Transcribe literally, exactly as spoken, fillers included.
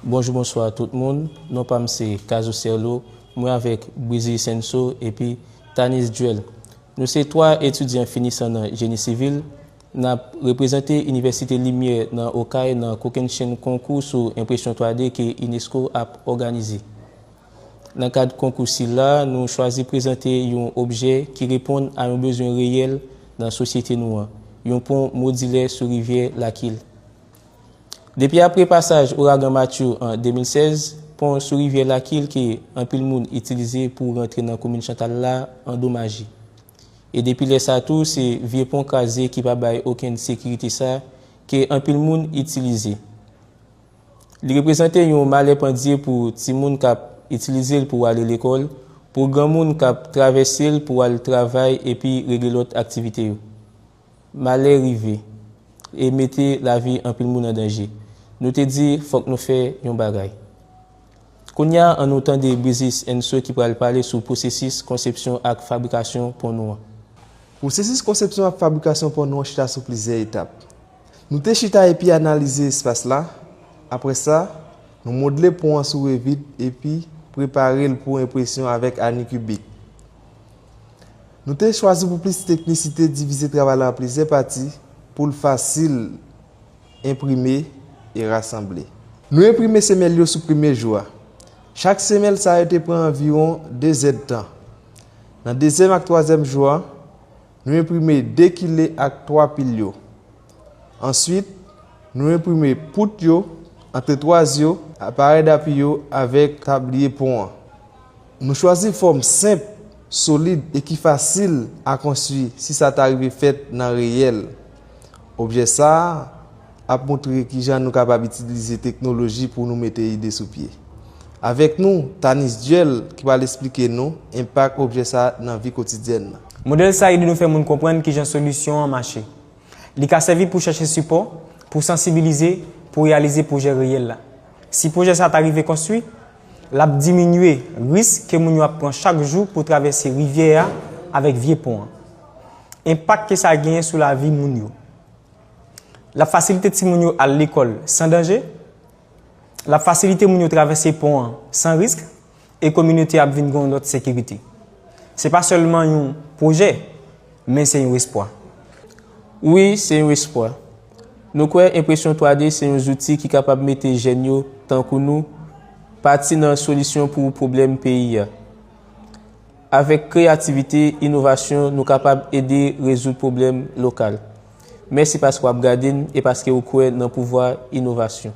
Bonjou, bonswa tout moun. Non pa m se Caso Serlo. Mwen avèk Brizil Senso epi Tanis Duel. Nou se twa etidyan finisan nan jeni sivil. N ap reprezante Inivèsite Limyè nan Okay nan kokennchenn konkou sou enpresyon twa D ke unesco ap òganize. Nan kad konkou sila, nou chwazi prezante yon objè ki reponn a yon bezwen reyèl nan sosyete nou an, yon pon modilè sou rivyè Lakil. Depi apre pasaj ouragan Matthew an de mil sèz, pon sou rivyè Lakil ke anpil moun itilize pou rantre nan komin Chantal la andomaje. E depi lè sa tou, se vye pon kraze ki pa bay okenn sekirite sa ke anpil moun itilize. Li reprezante yon malè pandye pou timoun k ap itilize l pou ale lekòl, pou granmoun k ap travèse l pou al travay epi regle lòt aktivite yo. Malè rive e mete lavi anpil moun an danje. Nou te di fòk nou fè yon bagay. Kounye a, ann nou tande Brizis Enso ki pral pale sou pwosesis konsepsyon ak fabrikasyon pon nou an. Pwosesis konsepsyon ak fabrikasyon pon nou an chita sou plizyè etap. Nou te chita epi analize espas la. Apre sa, nou modle pon an sou Revit epi prepare l pou enpresyon avèk Arnikubik. Nou te chwazi pou plis teknisite divize travay la an plizyè pati pou l fasil enprime e rasanble. Nou enprime semèl yo sou premye jou a. Chak semèl sa yo te pran anviwon de zèdtan. Nan dezyèm ak twazyèm jou a, nou enprime de kile ak twa pil yo. Answit, nou enprime pout yo, antretwaz yo, aparèy dapi yo avèk tabliye pon an. Nou chwazi fòm senp, solid e ki fasil a konstwi si sa ta rive fèt nan reyèl. Objè sa a ap montre kijan nou kapab itilize teknoloji pou nou mete ide sou pye. Avèk nou, Tanis Duel ki pral esplike nou enpak objè sa a nan vi kotidyèn nan. Modèl sa a ede nou fè moun konprann kijan solisyon an mache. Li ka sèvi pou chèche sipò, pou sansibilize, pou reyalize pwojè reyèl la. Si pwojè sa a ta rive konstwi, l ap diminye risk ke moun yo ap pran chak jou pou travèse rivyè a avèk vye pon an. Enpak ke sa genyen sou lavi moun yo. L ap fasilite timoun yo al lekòl san danje. L ap fasilite moun yo travèse pon an san risk e kominote a ap vin gen yon lòt sekirite. Se pa sèlman yon pwojè, men se yon espwa. Wi, se yon espwa. Nou kwè enpresyon twa D se yon zouti ki kapab mete jèn yo, tankou nou, pati nan solisyon pou pwoblèm peyi a. Avèk kreyativite, inovasyon, nou kapab ede rezoud pwoblèm lokal. Mèsi paske w ap gade n e paske w kwè nan pouvwa inovasyon.